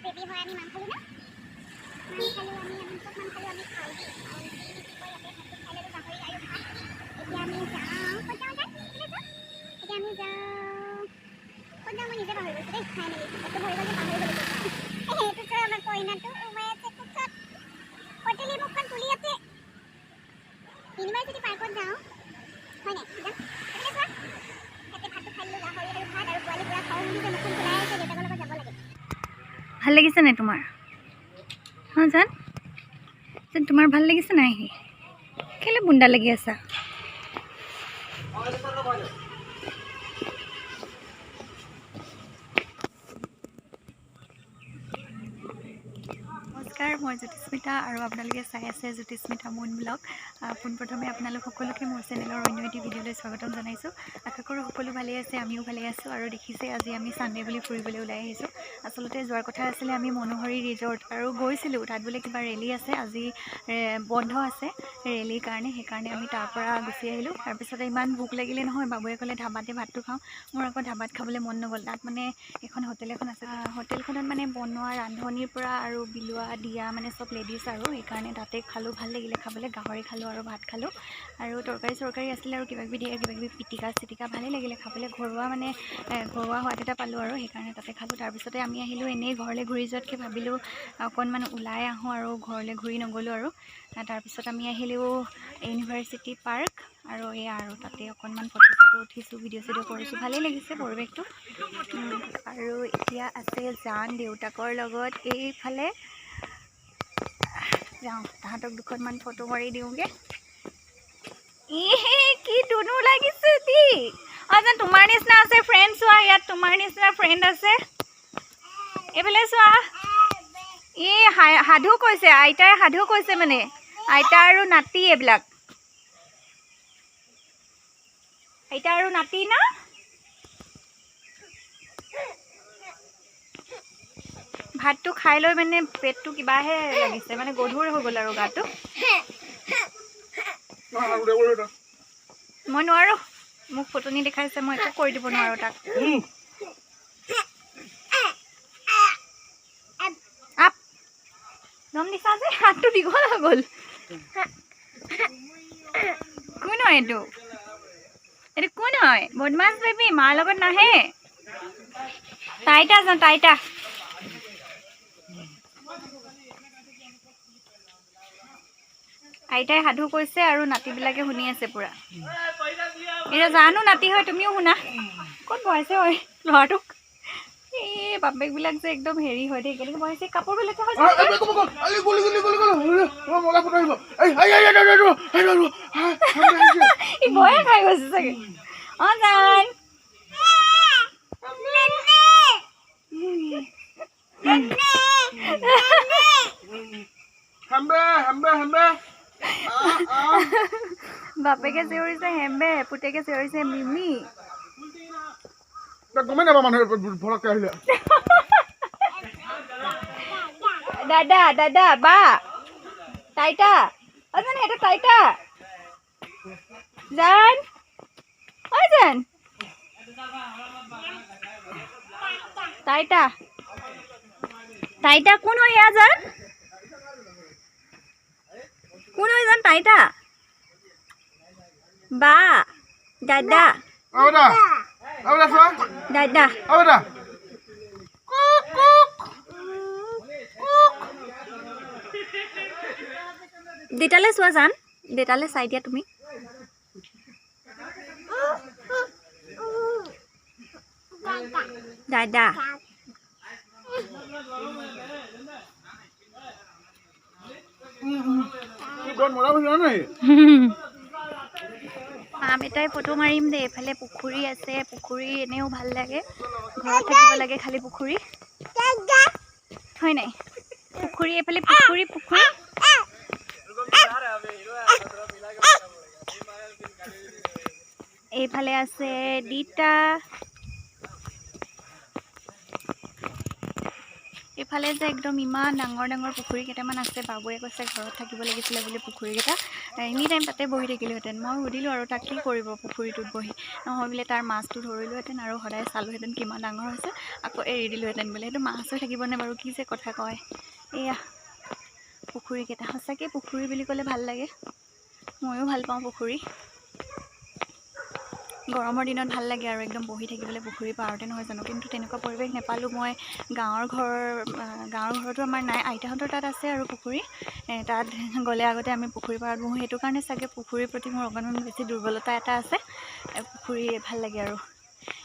Baby হয়। আমি মাং খালোঁ ন, মাং খালোঁ আমি। আমি চব মাং খালোঁ। আমি খাওঁ দেই। আৰু কি কয়, ইয়াতে ভাতটো খাই ল'লোঁ, গাহৰি আৰু ভাত। এতিয়া আমি যাওঁ, ক'ত যাওঁ জান? এইফালে যাওঁ। এতিয়া আমি যাওঁ, ক'ত যাওঁ মই নিজে পাহৰি গৈছোঁ দেই। খাই মেলি পেটটো ভৰি গ'ল যে, পাহৰি গ'লোঁ ক'ত যাওঁ। সেইটো চোৱা, আমাৰ কইনাটো সোমাই আছে কোচত, পটেলি মুখখন তুলি আছে। ইউনিভাৰ্চিটি পাৰ্কত যাওঁ, হয় নাই? যাম। এইফালে চোৱা, ইয়াতে ভাতটো খাই দিলোঁ, গাহৰি আৰু ভাত। আৰু পোৱালি পূৰা খং উঠিছে, মুখখন ফুলাই আছে। দেউতাকৰ লগত যাব লাগে। ভাল লাগিছে নাই তোমাৰ? অঁ জান, জান, তোমাৰ ভাল লাগিছে নাই? আহি কেলৈ বুন্দা লাগি আছা? নমস্কাৰ, মই জ্যোতিস্মিতা আৰু আপোনালোকে চাই আছে জ্যোতিস্মিতা মুন ব্লগ। পোনপ্ৰথমে আপোনালোক সকলোকে মোৰ চেনেলৰ অন্য এটি ভিডিঅ'লৈ স্বাগতম জনাইছোঁ। আশা কৰোঁ সকলো ভালেই আছে, আমিও ভালেই আছোঁ। আৰু দেখিছে, আজি আমি ছানডে বুলি ফুৰিবলৈ ওলাই আহিছোঁ। আচলতে যোৱাৰ কথা আছিলে আমি মনোহৰী ৰিজৰ্ট আৰু গৈছিলোঁ, তাত বোলে কিবা ৰেলী আছে আজি, বন্ধ আছে ৰেলীৰ কাৰণে, সেইকাৰণে আমি তাৰ পৰা গুচি আহিলোঁ। তাৰপিছতে ইমান ভোক লাগিলে নহয়, বাবুৱে ক'লে ধাবাতে ভাতটো খাওঁ। মোৰ আকৌ ধাবাত খাবলৈ মন নগ'ল। তাত মানে এখন হোটেল এখন আছে, হোটেলখনত মানে বনোৱা ৰান্ধনিৰ পৰা আৰু বিলোৱা দিয়া মানে চব লেডিজ আৰু সেইকাৰণে তাতে খালোঁ, ভাল লাগিলে খাবলৈ। গাহৰি খালোঁ আৰু ভাত খালোঁ আৰু তৰকাৰী চৰকাৰী আছিলে আৰু কিবা কিবি দিয়ে, কিবা কিবি পিটিকা চিটিকা, ভালেই লাগিলে খাবলৈ। ঘৰুৱা মানে ঘৰুৱা সোৱাদ এটা পালোঁ আৰু সেইকাৰণে তাতে খালোঁ। তাৰপিছতে আমি আহিলোঁ, এনেই ঘৰলৈ ঘূৰি যোৱাতকৈ ভাবিলোঁ অকণমান ওলাই আহোঁ আৰু ঘৰলৈ ঘূৰি নগ'লোঁ আৰু। তাৰপিছত আমি আহিলোঁ ইউনিভাৰ্চিটি পাৰ্ক আৰু এয়া আৰু তাতে অকণমান ফটো চটো উঠিছোঁ, ভিডিঅ' চিডিঅ' কৰিছোঁ, ভালেই লাগিছে পৰিৱেশটো। আৰু এতিয়া আছে জান দেউতাকৰ লগত এইফালে। যাওঁ, তাহাঁতক দুখনমান ফটো মাৰি দিওঁগৈ। ইহে, কি দুনু লাগিছে দেই। অঁ জান, তোমাৰ নিচিনা আছে ফ্ৰেণ্ড, চোৱা ইয়াত তোমাৰ নিচিনা ফ্ৰেণ্ড আছে। এইফালে চোৱা। এই সাধু কৈছে আইতাই, সাধু কৈছে মানে আইতা আৰু নাতি এইবিলাক, আইতা আৰু নাতি না। ভাতটো খাই লৈ মানে পেটটো কিবাহে লাগিছে, মানে গধুৰ হৈ গ'ল আৰু গাটো। মই নোৱাৰোঁ, মোক ফুটনি দেখাইছে, মই একো কৰি দিব নোৱাৰোঁ তাক। আপ দম দিছা যে, হাতটো দীঘল হৈ গ'ল। কোন হয় এইটো? এইটো কোন হয়? বদমাছ বেবী, মাৰ লগত নাহে। তাইতা যাওঁ, তাইতা। আইতাই সাধু কৈছে আৰু নাতিবিলাকে শুনি আছে পুৰা। এতিয়া জানো নাতি হয়, তুমিও শুনা। ক'ত বহাইছে হয় ল'ৰাটোক? এই বাপেকবিলাক যে একদম হেৰি হয় দেই, কেনেকৈ বহাইছে, কাপোৰবোৰ লেতেৰা হৈ যাব। ই ভয়ে খাই গৈছে চাগে। অঁ জান, বাপেকে চিঞৰিছে হেম্বে, পুতেকে চিঞৰিছে মিমি। গমেই নাপাওঁ মানুহে ভৰককে আহিলে। দাদা, দাদা, বা, তাইতা। অ জান, সেইটো তাইতা জান, ঐ জান, তাইতা, তাইতা কোন হয় সেয়া জান? কোন হয় জান? তাইতা, বা, দাদা, দাদা। দেউতালৈ চোৱা জান, দেউতালৈ চাই দিয়া তুমি। দাদা। আম এটাই ফটো মাৰিম দেই। এইফালে পুখুৰী আছে, পুখুৰী এনেও ভাল লাগে, ঘৰত থাকিব লাগে খালি পুখুৰী, হয় নাই? পুখুৰী এইফালে, পুখুৰী, পুখুৰী। এইফালে আছে দিতা। এইফালে যে একদম ইমান ডাঙৰ ডাঙৰ পুখুৰী কেইটামান আছে। বাবুৱে কৈছে ঘৰত থাকিব লাগিছিলে বুলি পুখুৰীকেইটা, এনি টাইম তাতে বহি থাকিলোহেঁতেন। মই সুধিলোঁ আৰু তাক কি কৰিব পুখুৰীটোত বহি, নহয় বোলে তাৰ মাছটো ধৰিলোহেঁতেন আৰু সদায় চালোহেঁতেন কিমান ডাঙৰ হৈছে, আকৌ এৰি দিলোহেঁতেন বোলে। সেইটো মাছ হৈ থাকিবনে বাৰু, কি যে কথা কয়। এয়া পুখুৰীকেইটা, সঁচাকৈ পুখুৰী বুলি ক'লে ভাল লাগে, ময়ো ভাল পাওঁ পুখুৰী। গৰমৰ দিনত ভাল লাগে আৰু একদম বহি থাকিবলৈ পুখুৰীৰ পাৰতে, নহয় জানো? কিন্তু তেনেকুৱা পৰিৱেশ নেপালোঁ মই। গাঁৱৰ ঘৰ, গাঁৱৰ ঘৰতো আমাৰ নাই, আইতাহঁতৰ তাত আছে আৰু পুখুৰী। তাত গ'লে আগতে আমি পুখুৰী পাৰত বহোঁ, সেইটো কাৰণে চাগে পুখুৰীৰ প্ৰতি মোৰ অকণমান বেছি দুৰ্বলতা এটা আছে। পুখুৰী ভাল লাগে আৰু।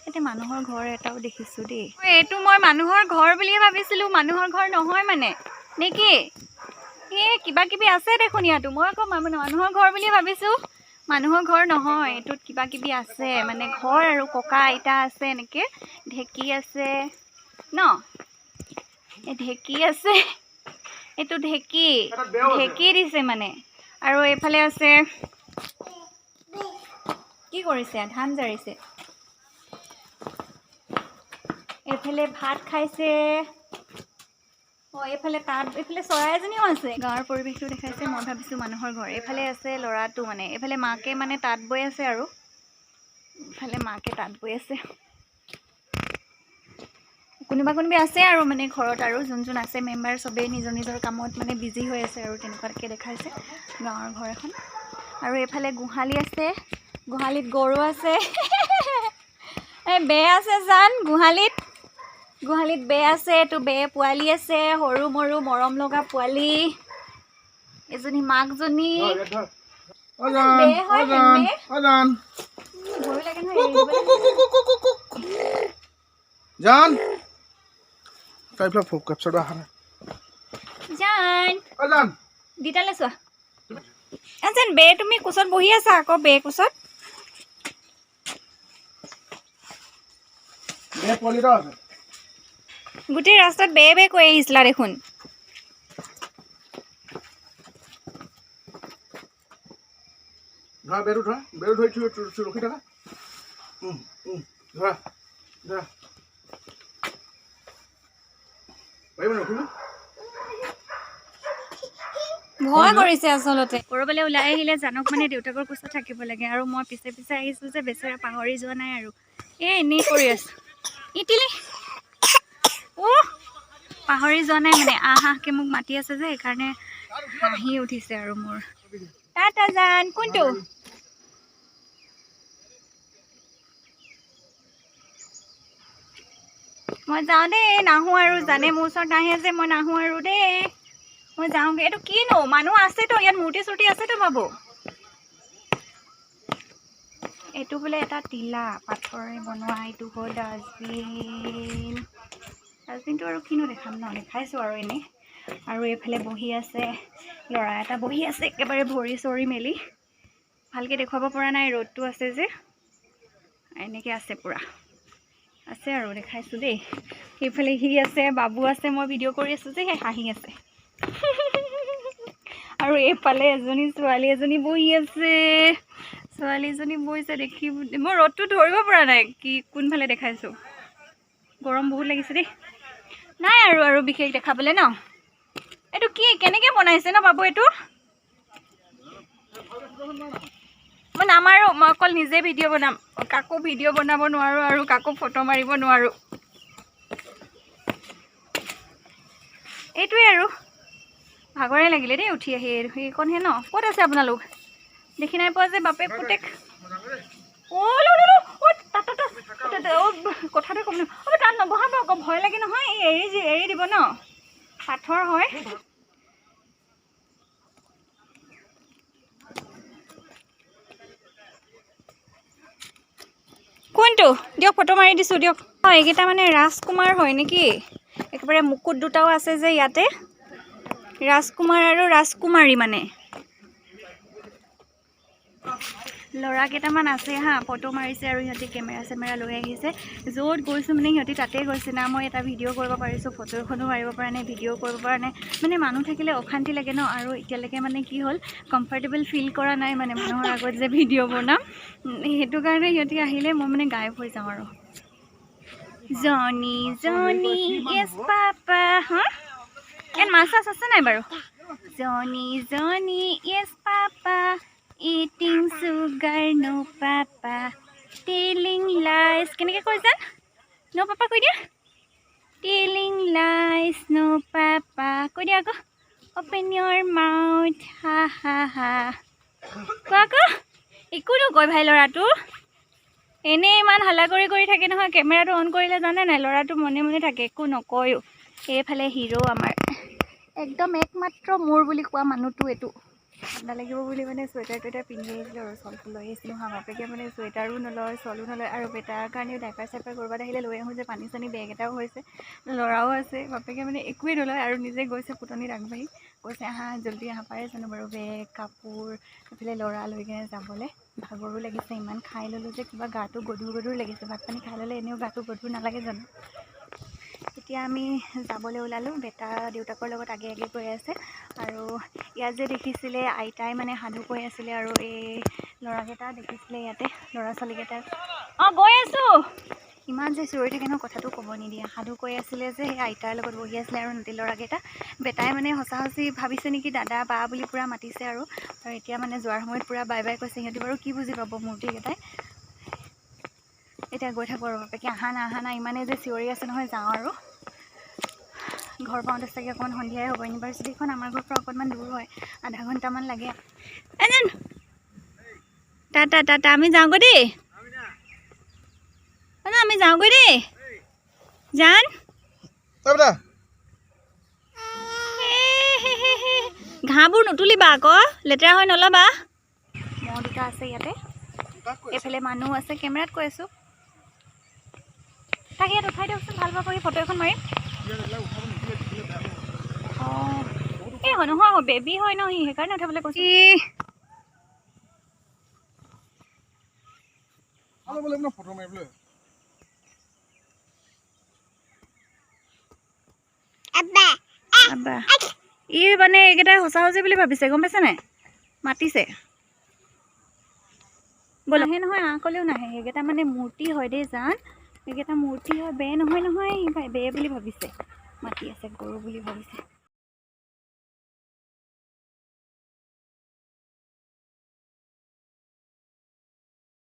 এতিয়া মানুহৰ ঘৰ এটাও দেখিছোঁ দেই। এইটো মই মানুহৰ ঘৰ বুলিয়ে ভাবিছিলোঁ, মানুহৰ ঘৰ নহয় মানে নেকি? এই কিবা কিবি আছে দেখোন ইয়াতো। মই আকৌ মানুহৰ ঘৰ বুলিয়ে ভাবিছোঁ, মানুহৰ ঘৰ নহয়, এইটোত কিবা কিবি আছে মানে ঘৰ আৰু ককা আইতা আছে, এনেকৈ ঢেঁকী আছে ন, এই ঢেঁকী আছে, এইটো ঢেঁকী, ঢেঁকী দিছে মানে। আৰু এইফালে আছে কি কৰিছে, ধান জাৰিছে। এইফালে ভাত খাইছে। অঁ, এইফালে তাত এইফালে চৰাই এজনীও আছে। গাঁৱৰ পৰিৱেশটো দেখাইছে, মই ভাবিছোঁ মানুহৰ ঘৰ। এইফালে আছে ল'ৰাটো মানে, এইফালে মাকে মানে তাঁত বৈ আছে আৰু এইফালে মাকে তাঁত বৈ আছে। কোনোবা কোনোবি আছে আৰু মানে ঘৰত, আৰু যোন যোন আছে মেম্বাৰ চবেই নিজৰ নিজৰ কামত মানে বিজি হৈ আছে আৰু তেনেকুৱাকৈ দেখাইছে গাঁৱৰ ঘৰ এখন। আৰু এইফালে গোহালি আছে, গোহালিত গৰু আছে, এই বে আছে জান গোহালিত, গোহালিত বে আছে, এইটো বে পোৱালি আছে, সৰু মৰু মৰম লগা পোৱালি, এজনী মাকজনী। বে হয় বে, ভয়ো লাগে নহয়। জান জান দিতালে চোৱা জান বে, তুমি কোচত বহি আছা আকৌ বে কোচত। গোটেই ৰাস্তাত বে বে কৈ আহিছিলা দেখোন। ভয় কৰিছে আচলতে। ক'ৰবালৈ ওলাই আহিলে জানক মানে দেউতাকৰ কোচত থাকিব লাগে, আৰু মই পিছে পিছে আহিছোঁ যে বেচেৰা পাহৰি যোৱা নাই আৰু, এই এনেই কৰি আছোঁ ইটিলি। অ' পাহৰি যোৱা নাই মানে, আহ আহকৈ মোক মাতি আছে যে সেইকাৰণে হাঁহি উঠিছে আৰু মোৰ। টাটা জান, কোনটো? মই যাওঁ দেই, নাহোঁ আৰু, জানে মোৰ ওচৰত নাহে যে, মই নাহোঁ আৰু দেই, মই যাওঁগৈ। এইটো কিনো মানুহ আছেতো ইয়াত, মূৰ্তি চূৰ্তি আছেতো বাবু। এইটো বোলে এটা টিলা পাথৰে বনোৱা, এইটো হ'ল ডাষ্টবিন। ডাষ্টবিনটো আৰু কিনো দেখাম ন, দেখাইছোঁ আৰু এনেই। আৰু এইফালে বহি আছে ল'ৰা এটা, বহি আছে একেবাৰে ভৰি চৰি মেলি, ভালকৈ দেখুৱাব পৰা নাই, ৰ'দটো আছে যে, এনেকৈ আছে পূৰা আছে আৰু দেখাইছোঁ দেই। সেইফালে সি আছে, বাবু আছে, মই ভিডিঅ' কৰি আছোঁ যে, সেই হাঁহি আছে। আৰু এইফালে এজনী ছোৱালী এজনী বহি আছে, ছোৱালীজনী বহিছে দেখি মই ৰ'দটো ধৰিব পৰা নাই কি কোনফালে দেখাইছোঁ, গৰম বহুত লাগিছে দেই। নাই আৰু আৰু বিশেষ দেখাবলৈ ন। এইটো কি কেনেকৈ বনাইছে ন বাবু? এইটো মই নামাৰোঁ, মই অকল নিজে ভিডিঅ' বনাম, কাকো ভিডিঅ' বনাব নোৱাৰোঁ আৰু কাকো ফটো মাৰিব নোৱাৰোঁ। এইটোৱে আৰু, ভাগৰে লাগিলে দেই উঠি আহি। সেইকণহে ন, ক'ত আছে আপোনালোক? দেখি নাই পোৱা যে বাপেক পুতেক। অ' কথাটো ক'ব অ' তাত নবহাব আকৌ, ভয় লাগে নহয়, এই এৰি এৰি দিব ন, পাথৰ হয়। কোনটো দিয়ক, ফটো মাৰি দিছোঁ দিয়ক। অঁ, এইকেইটা মানে ৰাজকুমাৰ হয় নেকি? একেবাৰে মুকুট দুটাও আছে যে ইয়াতে, ৰাজকুমাৰ আৰু ৰাজকুমাৰী মানে। ল'ৰা কেইটামান আছে হা, ফটো মাৰিছে আৰু সিহঁতি কেমেৰা চেমেৰা লৈ আহিছে। য'ত গৈছোঁ মানে সিহঁতি তাতেই গৈছে না, মই এটা ভিডিঅ' কৰিব পাৰিছোঁ, ফটো এখনো মাৰিব পৰা নাই, ভিডিঅ' কৰিব পৰা নাই, মানে মানুহ থাকিলে অশান্তি লাগে ন। আৰু এতিয়ালৈকে মানে কি হ'ল, কমফৰ্টেবল ফিল কৰা নাই মানে মানুহৰ আগত যে ভিডিঅ' বনাম, সেইটো কাৰণে সিহঁতি আহিলে মই মানে গায়ব হৈ যাওঁ আৰু। Johnny, Johnny, yes papa. হা, ইয়াত মাছ চাছ আছে নাই বাৰু? Johnny, Johnny, yes papa, eating sugar, no papa, telling lies. কেনেকৈ কৈ জান? ন' পাপা কৈ দিয়া। টেলিং লাইছ, ন' পাপা কৈ দিয়া আকৌ। Open your mouth, হা হা হা। কোৱা আকৌ। একো নকয় ভাই ল'ৰাটো। এনেই ইমান হাল্লা কৰি কৰি থাকে নহয়, কেমেৰাটো অন কৰিলে জানে নাই, ল'ৰাটো মনে মনে থাকে, একো নকয়ো। এইফালে হিৰ' আমাৰ একদম একমাত্ৰ মোৰ বুলি কোৱা মানুহটো এইটো। ঠাণ্ডা লাগিব বুলি মানে চুৱেটাৰ টুৱেটাৰ পিন্ধি আহিছিলোঁ আৰু চলটো লৈ আহিছিলোঁ। হা, বাপেকে মানে চুৱেটাৰো নলয়, চলো নলয় আৰু বেটাৰ কাৰণেও ডাইপাৰ চাইপাৰ ক'ৰবাত আহিলে লৈ আহোঁ যে, পানী চানী বেগ এটাও হৈছে, ল'ৰাও আছে। বাপেকে মানে একোৱেই নলয় আৰু নিজে গৈছে ফুটনিত আগবাঢ়ি কৈছে, আহা, জল্দি আহা। পাৰে জানো বাৰু বেগ কাপোৰ এইফালে ল'ৰা লৈ কিনে যাবলৈ? ভাগৰো লাগিছে, ইমান খাই ল'লোঁ যে কিবা গাটো গধুৰ গধুৰ লাগিছে। ভাত পানী খাই ল'লে এনেও গাটো গধুৰ নালাগে জানো? এতিয়া আমি যাবলৈ ওলালোঁ। বেটা দেউতাকৰ লগত আগে আগে গৈ আছে। আৰু ইয়াত যে দেখিছিলে, আইতাই মানে সাধু কৈ আছিলে আৰু এই ল'ৰাকেইটা দেখিছিলে ইয়াতে, ল'ৰা ছোৱালীকেইটা। অঁ, গৈ আছোঁ। ইমান যে চিঞৰি থাকে ন, কথাটো ক'ব নিদিয়ে। সাধু কৈ আছিলে যে, সেই আইতাৰ লগত বহি আছিলে আৰু নাতি ল'ৰাকেইটা। বেটাই মানে সঁচা সঁচি ভাবিছে নেকি দাদা বা বুলি, পূৰা মাতিছে আৰু। আৰু এতিয়া মানে যোৱাৰ সময়ত পূৰা বাই বাই কৈছে। সিহঁতি বাৰু কি বুজি পাব মূৰ্তিকেইটাই? এতিয়া গৈ থাকোঁ আৰু। বাপেকে আহা না, আহা না, ইমানেই যে চিঞৰি আছে নহয়। যাওঁ আৰু। ঘৰ পাওঁতে চাগে অকণমান সন্ধিয়াই হ'ব। ইউনিভাৰ্চিটিখন আমাৰ ঘৰৰ পৰা অকণমান দূৰ হয়, আধা ঘণ্টামান লাগে। টাটা টাটা, আমি যাওঁগৈ দেই। আমি যাওঁগৈ দেই জান। বেটা। ঘাঁহবোৰ নুতুলিবা আকৌ, লেতেৰা হৈ নল'বা। মহ দুটা আছে ইয়াতে। এইফালে মানুহ আছে। কেমেৰাত কৈ আছোঁ। তাক ইয়াত উঠাই দিয়কচোন, ভাল পাব সি। ফটো এখন মাৰিম। অঁ, এই হয় নহয়, বেবী হয় ন সি, সেইকাৰণে উঠাবলৈ কৈছোঁ। ফটো মাৰিবলৈ। আব্বা, ই মানে এইকেইটাই সঁচা সঁচি বুলি ভাবিছে, গম পাইছে নাই? মাতিছে, ব'ল। আহে নহয়, আহ ক'লেও নাহে। সেইকেইটা মানে মূৰ্তি হয় দেই জান, সেইকেইটা মূৰ্তি হয়, বে নহয় নহয়। সি বে বুলি ভাবিছে, মাতি আছে, গৰু বুলি ভাবিছে।